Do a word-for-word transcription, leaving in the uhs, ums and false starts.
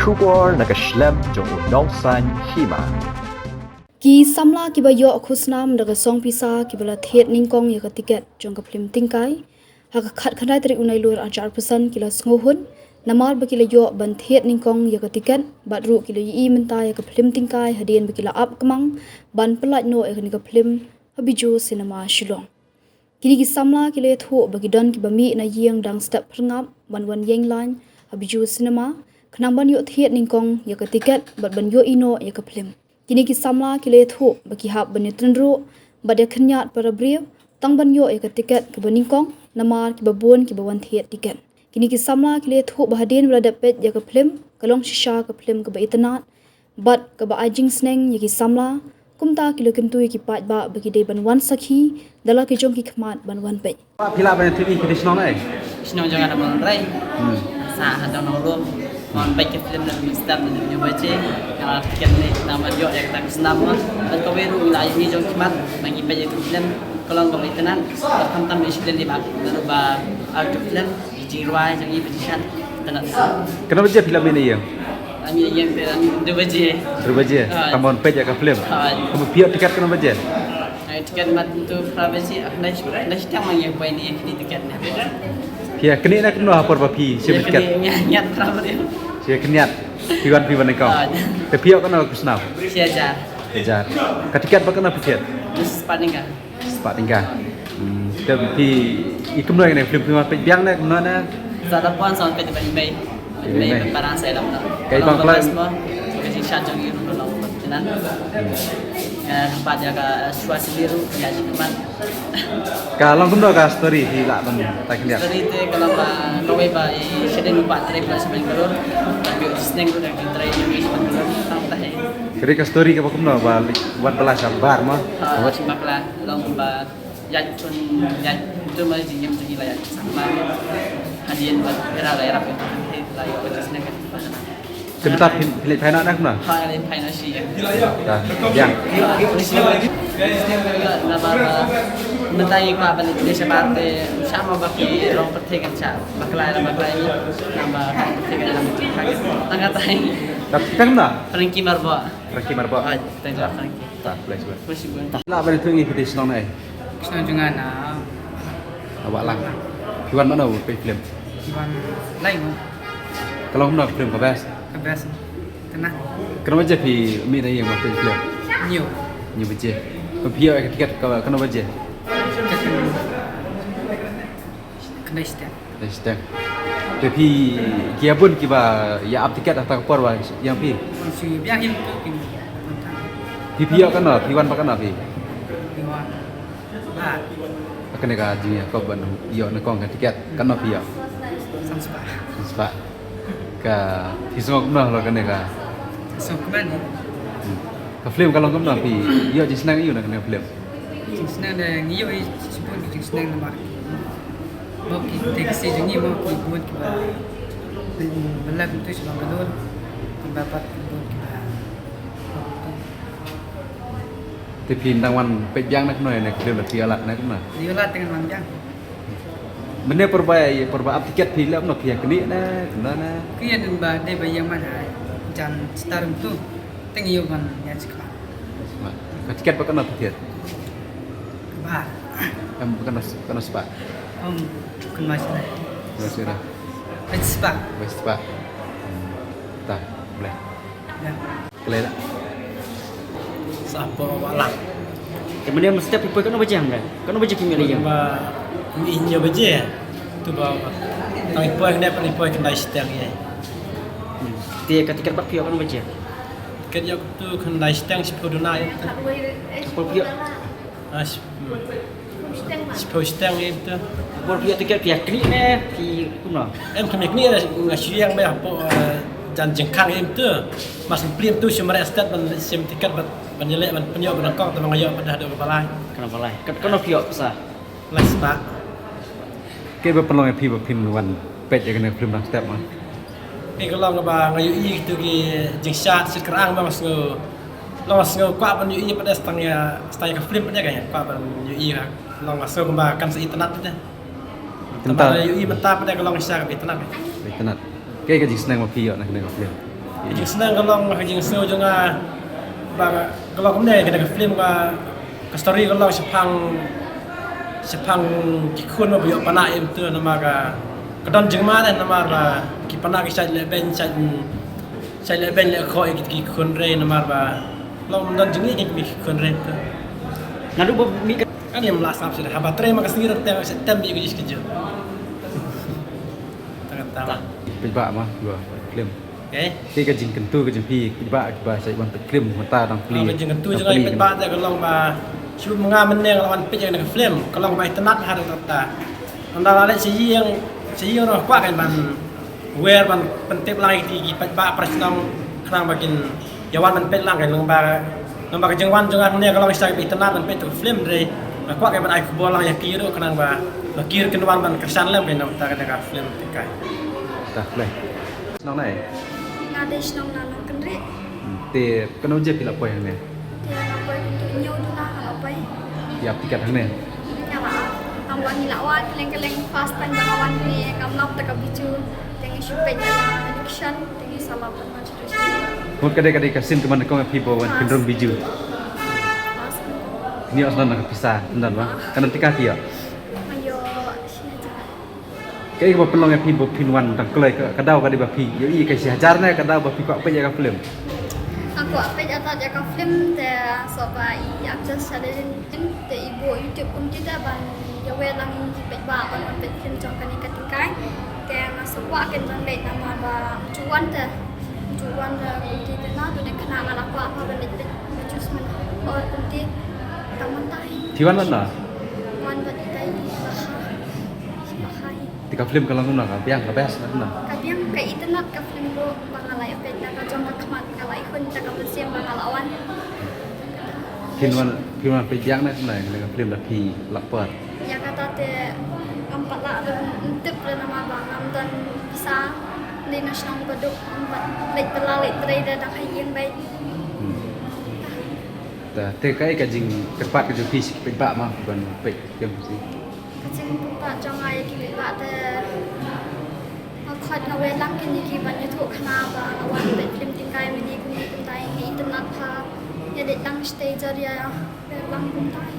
Khubor na ka shlem jong u nongsaiñ hima. Ki samla kiba ïoh khusnam da ka song pisa kiba la thied nyngkong ïa ka tiket jong ka phlim Tingkai ha ka khatkhyndai tarik u Nailur arhajar arphew san ki la sngewhun namar ba ki la ïoh ban thied nyngkong ïa ka tiket bad ruh ki la ïohi mynta ïa ka phlim Tingkai hadien ba ki la ap kmang ban pyllait noh ïa kane ka phlim ha Bijou Cinema Shillong. Kine ki samla ki la ïathuh ba ki don kiba mih na ïing dang step pyrngap ban wan ïeng lain ha Bijou Cinema khnang ban ïoh thied nyngkong ïa ka tiket bad ban ïohi noh ïa ka phlim. Kine ki samla ki la ïathuh ba ki hap ban ïatynruh bad ïakhynñiat para briew tang ban ïoh ïa ka tiket kaba nyngkong namar kiba bun kiba wan thied tiket. Kine ki samla ki la ïathuh ba hadien ba la dep peit ïa ka phlim ka long shisha ka phlim kaba itynnad bad kaba ai jingsneng ïa ki samla, kumta ki la kyntu ïa ki paidbah ba ki dei ban wan sakhi da la ki jong ki khmat ban wan peit. Phi lah ban ïathuh ïa ki shnong eh? Shnong jong nga Namon Rai. Hmm. Sa ha dong Nongrum. Mon peit ka film na Mister na New Baje. Nga tiket ni na ma ïoh ïa ka tang snam ma. Bad kawei ruh la ïa ngi jong ki khmat ba ngi peit ïa ka film. Ka long kaba itynnad. Bad khamtam ïa shisien dei ba na ba out of film. Jingrwai jong ngi ba jingshat. Itynnad. Katno baje phi la mih na ïing? Ami ïeng te ami dua baje. Dua baje. Ah. Tang ban peit ïa ka film. Ah. Tang ban phi ïoh tiket katno baje? Ai tiket mat tu phra baje. Ah, na na shitang ma ngi poi ni kini tiket ni. Phi ïa knieh na kumno ha por ba phi shim tiket? Ngiat phra baje. Phi ïa knieh. Phi wan phi wan nyngkong. Ah. Te phi ïoh katno khusnam? Shi hajar. Hajar. Ka tiket ba katno phi thied? Spah tyngka. Spah tyngka. Hmm, te phi i kumno ïa kane film phi wan peit biang ne kumno ne? Sa da pon sa wan peit ban mei. Ban mei ban parang sa ïalam da. Ka i bang plan. Ka jingshat jong i ruh long ban tinan. Ka tempat ïa ka shuwa sendiri ruh ïa shi khmat. Ka long kumno ka story phi lah ban ta khyndiat? Story te ka long ba kawei ba i shadien u bah trei pla sha Bangalore. Ba ïoh sneng ruh da ki trei sha Bangalore. Tang ta he. Ka dei ka story kaba kumno ba wan bylla sha bar mo? Ah, wat sha bakla long ba Ïaid chun, ïaid tu ma jingim jong ngi la ïaid sa ma. Hadien ba era la era pun hei la ïoh ka jingïaseng ka jingpynbna. Te mynta phi, phi leit phai noh na kumno? Ha, leit phai noh shi ïa. Ta, ïa. Na ba mynta ngi kwah ban leit shabar te sha ma ba ki rong pyrthei kan sha. Bakla la bakla ngi. Na ba rong pyrthei kan lam. Tang kata ngi. Ta, tang na? Frankie Marbo. Frankie Marbo. Ah, tang Frankie. Ta, bless, bless. Bless you, bless. Lah ban ïathuh ïa ngi kata shnong na ei? Shnong jong nga na Wahlang. Phi wan mano peit film? Phi wan lai mo. Ka long kumno ka film, ka best? Ka best. Kane. Katno baje phi mih na ïing ban peit film? Hynñiew. Hynñiew baje. Phi ïoh ïa ka tiket ka, katno baje? Tiket ka Khyndai shiteng. Khyndai shiteng. Te phi ki ïa bun kiba ïa ap tiket hangta ka por ba ïa phi? Shu biang hi tu ki. Phi phi ïoh katno, phi wan pat katno phi? Phi wan. Ba. Kane ka jingïakob ban ïoh nyngkong ka tiket katno phi ïoh? San spah. San spah. Ka phi sngew kumno halor kane ka? Sngew kumne. Hmm. Ka film ka long kumno, phi ïoh jingsneng ïa u na kane ka film? Jingsneng ne ngi ïoh i shibun ki jingsneng namar ki. Mo ki te ki se jong ngi mo ki bun kiba. Bala kumtu sha Bangalore. Kiba pat ki bun kiba. Te phi nang wan peit biang na kumno ïa kane ka film, phi ïoh lad na kumno? Ïoh lad te ngan wan biang. Mynne por ba, por ba ap tiket phi leh kumno, phi ïa knieh ne kumno ne? Knieh ne ba dei ba ïeng man ha jan star tu. Te ngi ïoh ban ïa shi khmat. Ka tiket ba katno phi thied? Ba. Em, ba katno, katno spah? Em, kynmaw shi re. Kynmaw shi re. Ba spah. Ba spah. Ta, bleh. Ïa. Khlei la. Sa hapoh Wahlang. Te mynne mynstep phi poi katno baje hangne? Katno baje phi mih na ïing? Ba, mih hynñiew baje. Tu ba, tang i poi hangne, poi i poi khyndai shiteng ïa. Hmm. Te ka tiket pat phi ïoh katno baje? Tiket ïoh tu khyndai shiteng shiphew duna ïa tu. Ka por phi ïoh? Ah, shi-, hmm. Shiphew shiteng ïa tu. Ka por phi ïoh tiket phi ïa knieh ne phi kumno? Em, knieh knieh nga shu ïeng ba hapoh, eh, jan jingkhang ïa tu. Mas plim tu shu mareh stet ban shim tiket ban, ban ïaleh ban pynïoh ban kong te ban ïoh ban dah dok ba lai. Kane ba lai. Kat-, katno phi ïoh pisa? Lai spah. Kaei ba pynlong ïa phi ba phin wan peit ïa kane ka film dang step ma? Phi ka long ba nga ïohi kito ki jingshad shit krang ba nga sngew. Long nga sngew kwah ban ïohi pat de stang ïa, stang ïa ka film pat de ka kwah ban ïohi ka. Long nga sngew kumba kan sa itynnad pat de. Tang ba ïohi mynta pat de ka long shisha ka itynnad. Itynnad. Kaei ka jingsneng ba phi ïoh na kane ka film? Jingsneng ka long, jingsngew jong nga ba ka long kumne, kane ka film ka, ka story ka long shaphang, shaphang ki khun ba ïoh pynah im tu namar ka, ka don jingma ne namar ba ki pynah ki shait leh beiñ, shait, shait leh beiñ leh khoh ïa ki khun re namar ba long don jingim ki khun re tu. Naduh ba mih ka, kan ym lah sngap shuh haba trei ma ka sngi ruh tang shet tem ïa ka jingkyrkhu. Tang tang. Pynbha ma, ba film. Okay. Te ka jingkyntu ka jong phi, pynbha kiba sa wan peit film mynta dang plie. Ka jingkyntu jong nga pynbha te ka long ba shu ma nga mynne nga la wan peit ïa ka film, ka long ba itynnad ha ruh ta. Ynda la leit sha ïing, sha ïing ruh kwah kan ban wer ban pyntip lang ïa ki paidbah para shnong khnang ba kin ïa wan ban peit lang kan, long ba, long ba ka jingwan jong nga hangne ka long shisha kaba itynnad ban peit ïa ka film re. Nga kwah kan ban ai khubor lang ïa ki ruh khnang ba, ba ki ruh kin wan ban kyrshan lem kan nangta ka film te kai. Ta play. Shnong nai? Nga dei shnong na Nongkynrih. Hmm, te kano je phi la poi hangne? Te nga poi kumtu hynñiew juna nga la poi. Ïa phi kat hangne? Nga la ap. Tang ba ngi la wan kylleng kylleng, first time ba nga wan hangne, ngam lap da ka Bijou. Te ngi shu peit na election, te ngi sa lap ban wan sha tu sha. Mut ka dei, ka dei ka sien kaba nyngkong ïa phi ba wan kynrung Bijou? First. Ngi ïoh sdang na ka pisa, sdang ba? Ka nang tika phi ïoh? Nga ïoh shi hajar. Kaei kaba pynlong ïa phi ba phin wan tang kloi, ka, ka daw ka dei ba phi ïohi ka shi hajar ne ka daw ba phi kwah peit ïa ka film? Nga kwah peit artat ïa ka film te shuwa ba i actress Shalini Singh te i buh YouTube kumta te ban ïa wer lang ïa ki paidbah ban wan peit film jong kane ka tyngkai. Te nga sa kwah kan ban leit namar ba ym ju wan te, ym ju wan te kumta te na tu ne khnang nga la kwah ba ban leit peit Bijou Cinema Hall kumta. Tang mynta hi. Phi wan bad na? Wan bad i tai i Bakha. I Bakha hi. Te ka film ka long kumno, ka biang, ka best na kumno? Ka biang, ka itynnad ka film ruh, ba nga la ïa peit na ka jong ka khmat, nga la ïakhun da ka mynsiem ba nga la wan. Phin wan, phin wan peit biang na kumno, ka film da phi lap por? Ïa kata te ngam pat lah ban tip re namar ba ngam don pisa, dei na shnong ba duk, ngam pat leit bylla leit trei da dang ha ïing beit. Hmm. Ta, te kaei ka jingkyrpad ka jong phi sha ki paidbah ma ban peit film phi? Ka jingkyrpad jong nga ïa ki paidbah te nga khot nga wer lang kine ki ban ïathuh khana ba nga wan peit film tyngkai mynne kumne kumtai, nga itynnad bha, ïa leit lang shatei jor ïa wer lang kumtai.